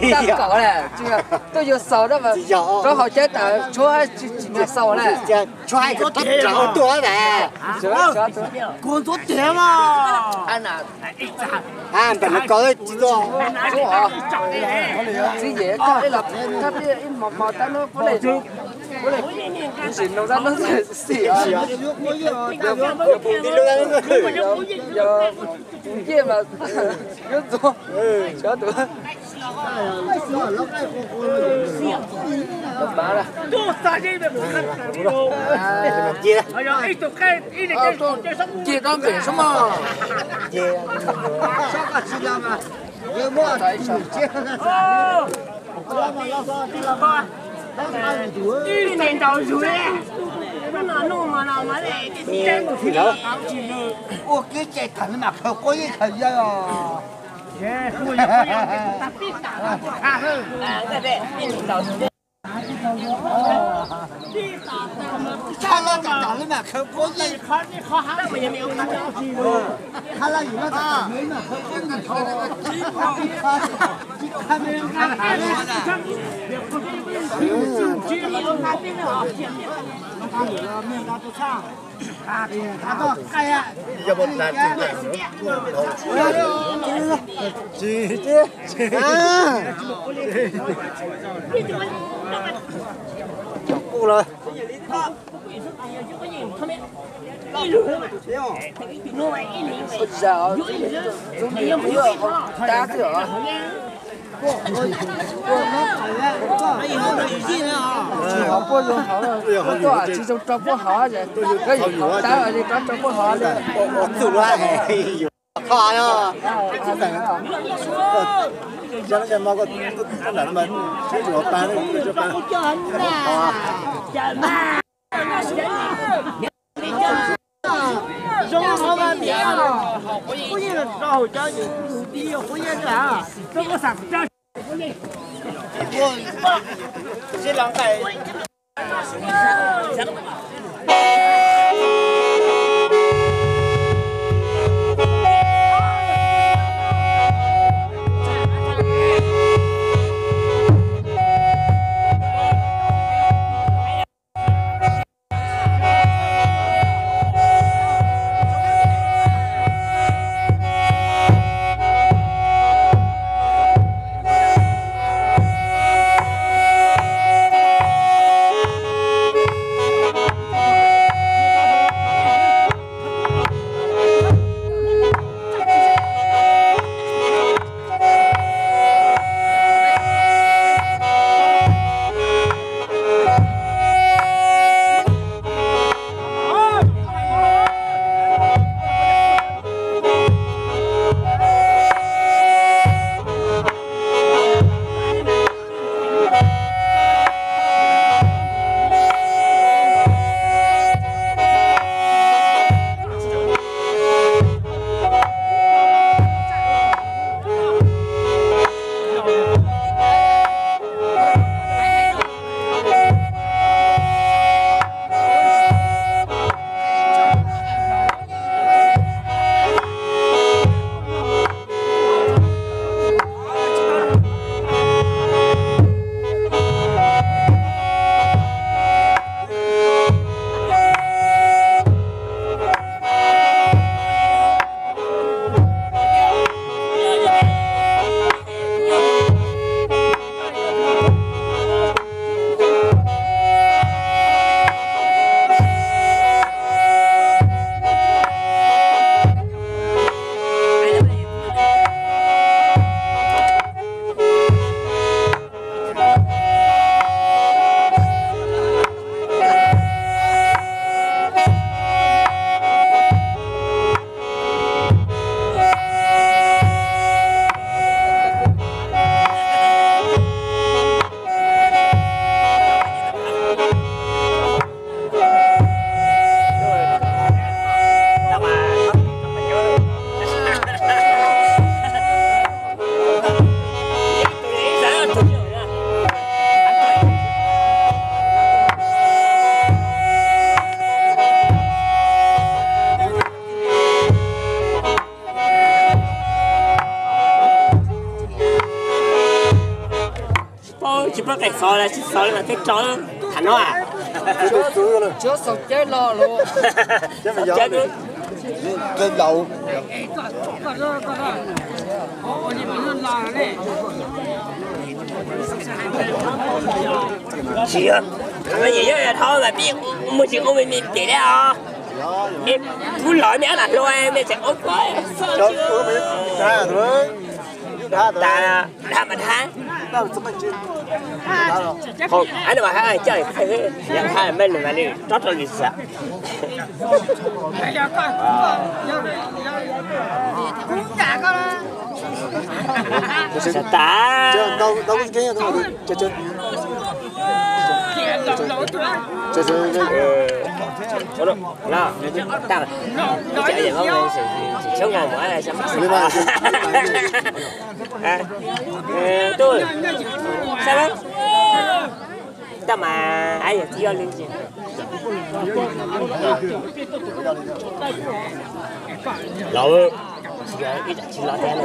Tsis yog, tuaj yuav xaus na mas, rau hauv cab tas tshuab tsis, tsis nrog xaus na. Tshuab hais kom txhob rawv tuaj na. Kuv ntxuav tiag mas. Ntawm no koj tsis tuaj. Txiv yem, ib los thab ib mos mos tab no puav leej, puav leej sim no tab no xim. Yog pum nti lub, yog pum ntiag mas yuav ntxuav. Xyov tus. Cia rau npem xwb mog. Ua kiag ces tham li mas khaws quab yeej khaws yawg os. Tham li mas khaws quab yeej, tham li mas khaws quab yeej. Tab xwb os. Puab zoo hauv, tuaj tsis zoo rau puab hov, tab li rov rau puab hov li. Kho no, Tsis paub qe xov los tsis xov li mas thiaj tso tham no. Tsuav xaus cawb los, cawb laus. Tsis yog, yog dhau mas pib muaj tsis ua me me pem li os. Kub los me ab lam hlua me tseem ua kuv. Dhau mas dhau. Ab no mas hab coj, yog dhau me nws mas li rov rau lwm xav. Xav tas. Tub, sab, tab mas yog tsis yog li. Los, tsis yog ib tsam tsis los thiab.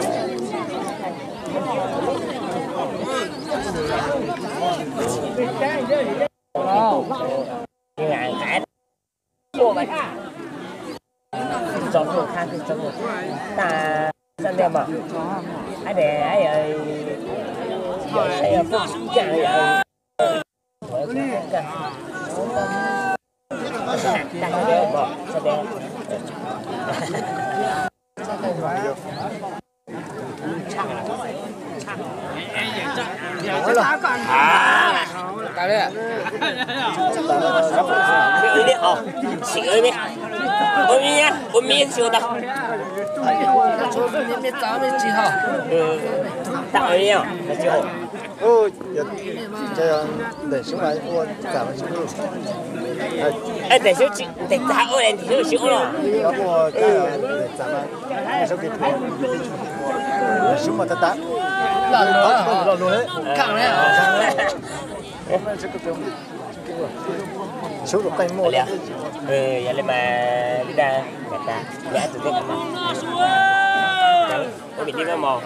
Ntawm xyoob mas ua txam mas tsis ua. Ntawm xyoob tsis, ntawm txam ua, ntawm xyoob tsis ua los. Ua txam mas, xyoob kev phem. Ntawm xyoob mas tag tag. Los luag, los luag. Xyoob rau qeej muaj. Yog li mas li dag, tas, li ab tug teb tas mas. Ua vim li no mos.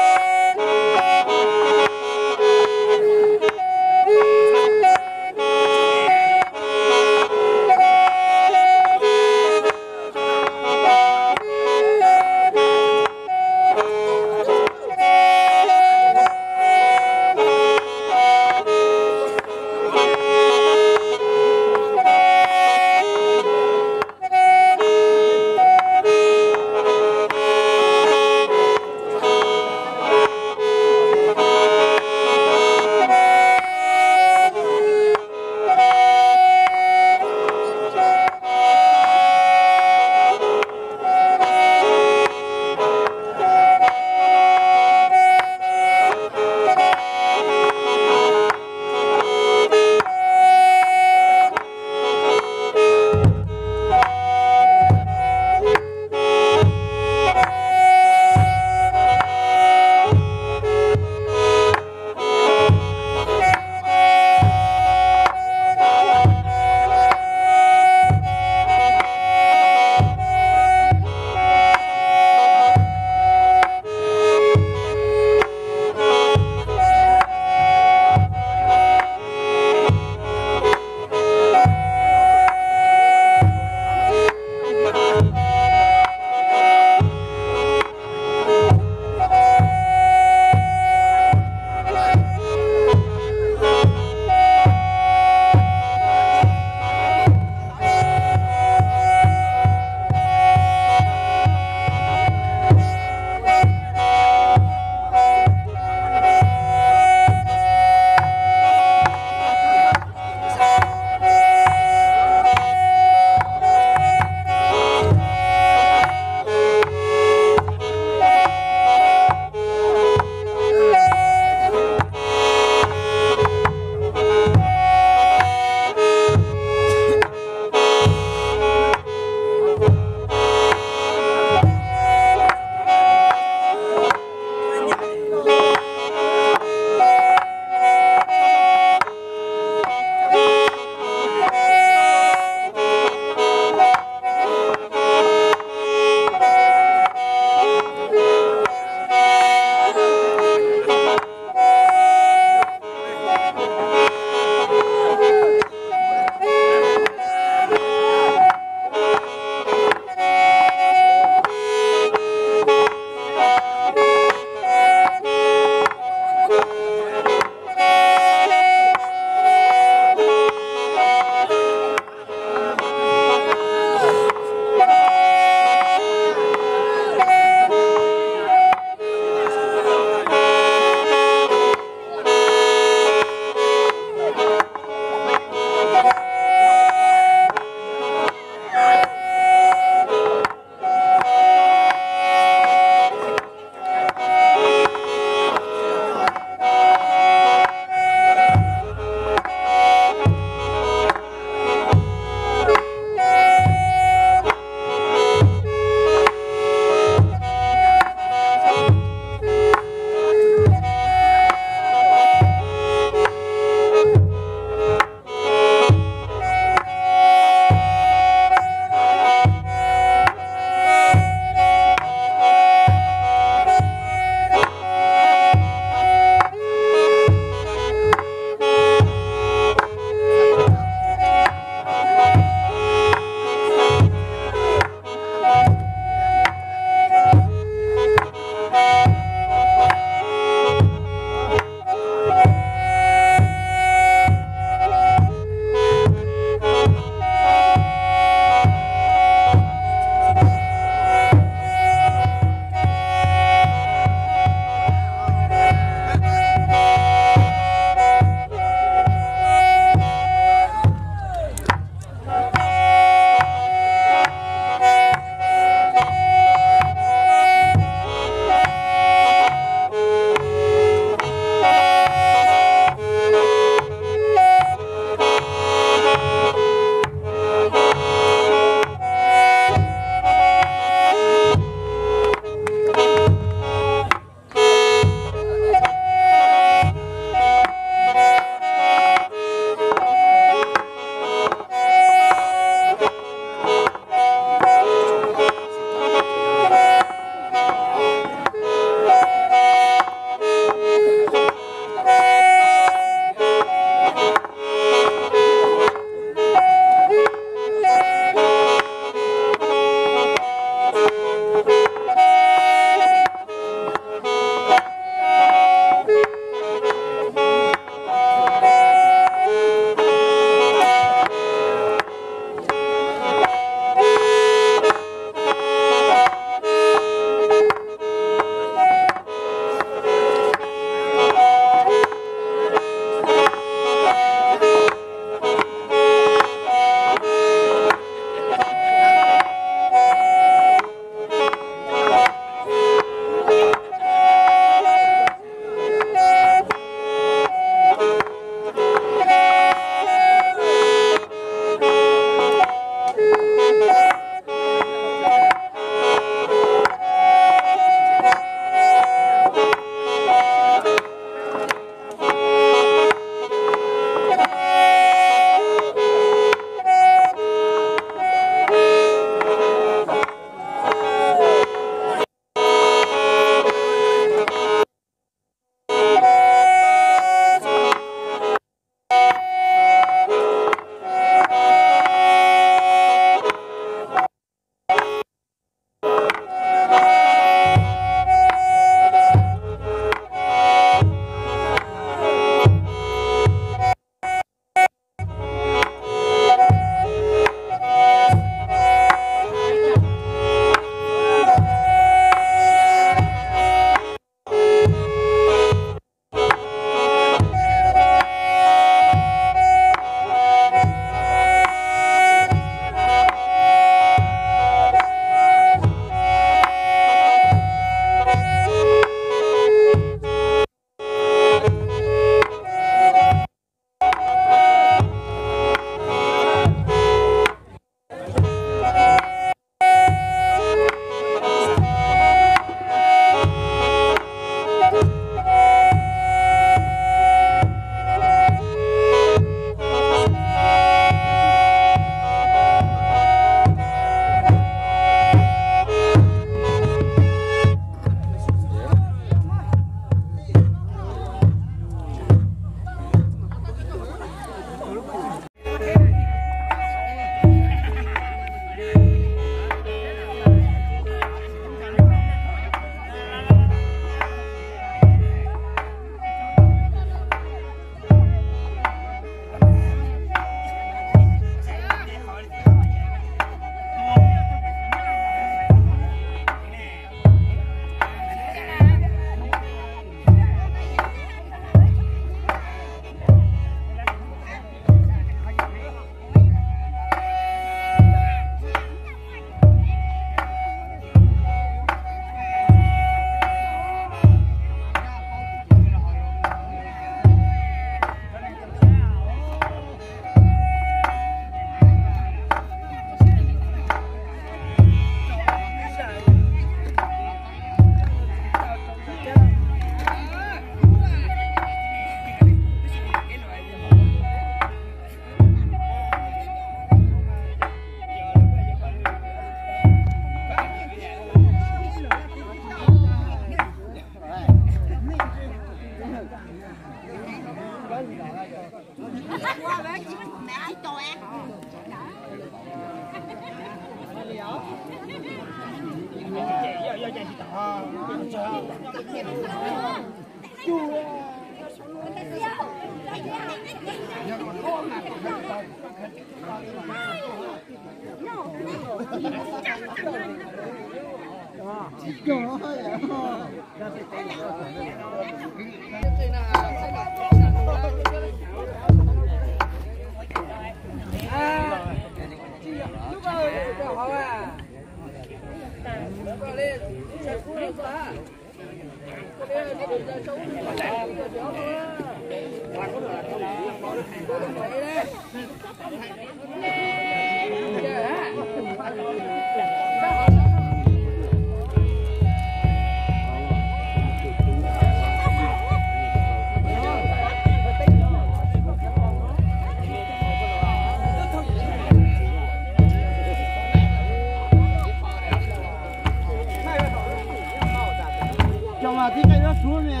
Cov mas tib qe dab suab ne.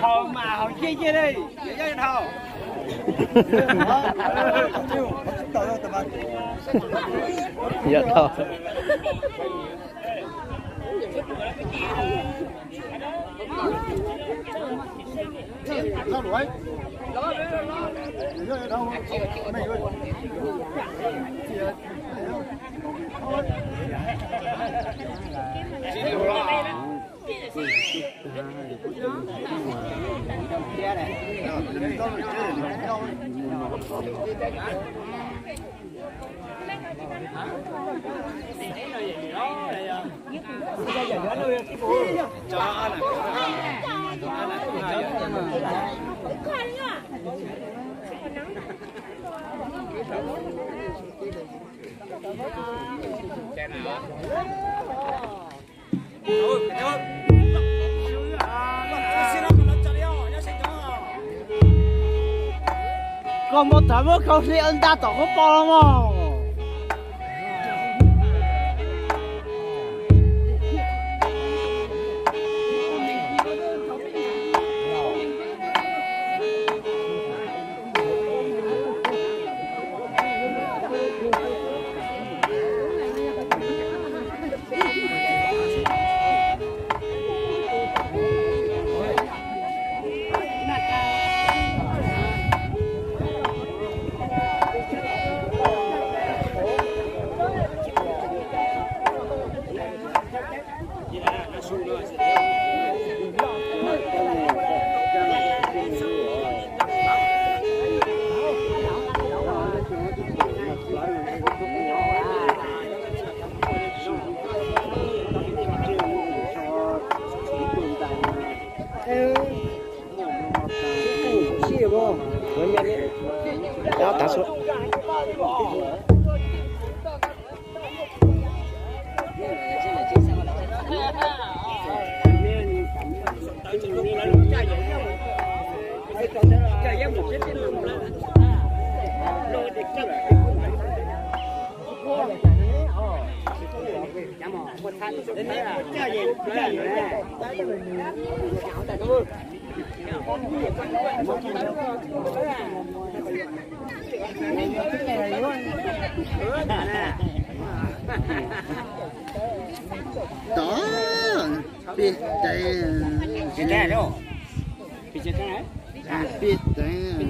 Haus mas haus nciaj nciaj li, yog dhau. Yog dhau. Koj muab thav muab khau hli nta tom koj pom los mas. Tod, pib teev, pib teev.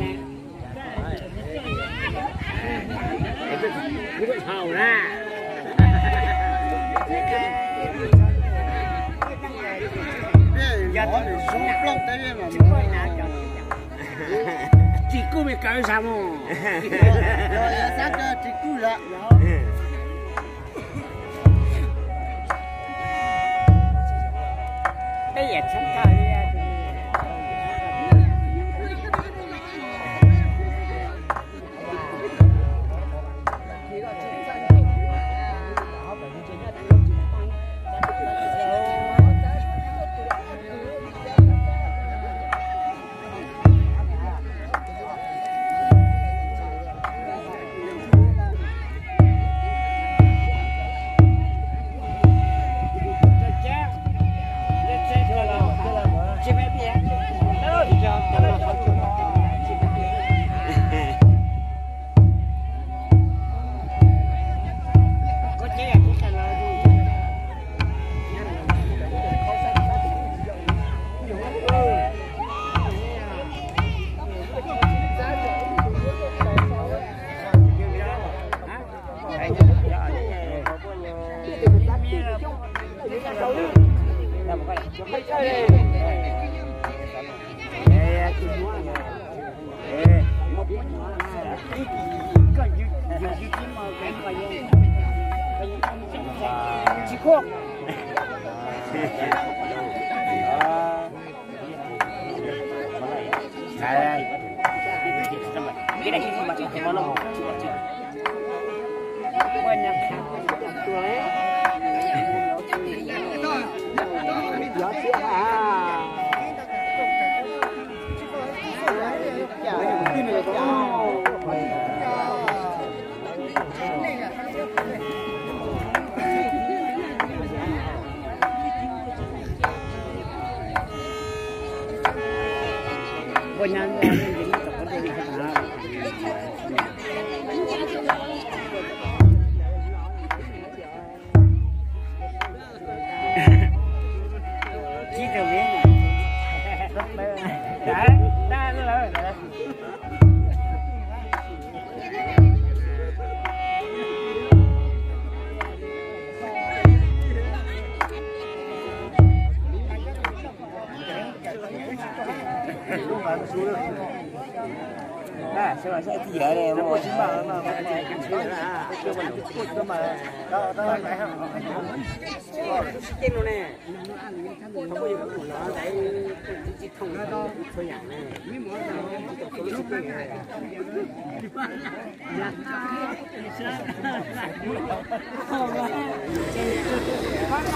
Tsis kuj me kaw sa mus. Tsis kuj lawm. Peb yam txheeb kawg li.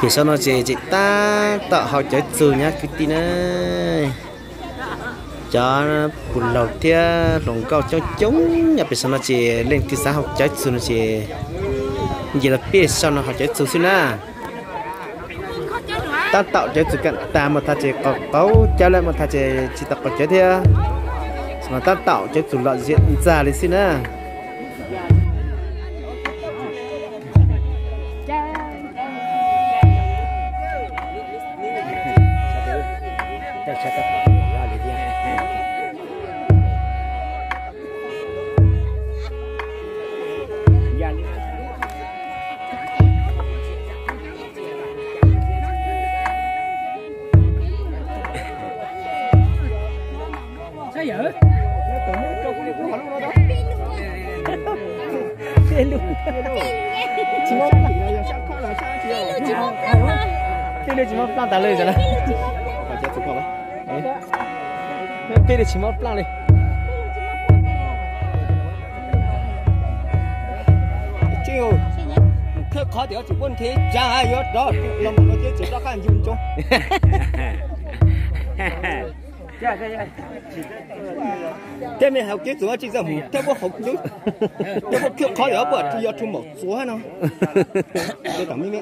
Pem saum no ces tseem tab tom haus cawv txug nyab kwv tij na. Cov puj laug thiab hluas nkauj coob coob nyob pem saum no ces leej twg xav haus cawv txug no ces nce los pem saum no haus cawv txug xwb na. Tab tom cawv txug kam tas, muaj thaj ces qaug qaug cawv lawm, muaj thaj ces tsis tau qaug cawv thiab. Tab tom cawv txug lom zem ntxag li xwb na. Peb lub tsis muaj plaaj tas li. Peb lub tsis muaj plaaj li. Khawb qhov tias tsis muaj nrhiav tsa yuav rov los mus no ces tsis rov qab ncu ntsoov. Thiab me haus cawv txug tsis txawj mus thiab, muab haus cawv, thiab muab khawb qhov tias puas tsis yog rhu maum txuav no. Tom me me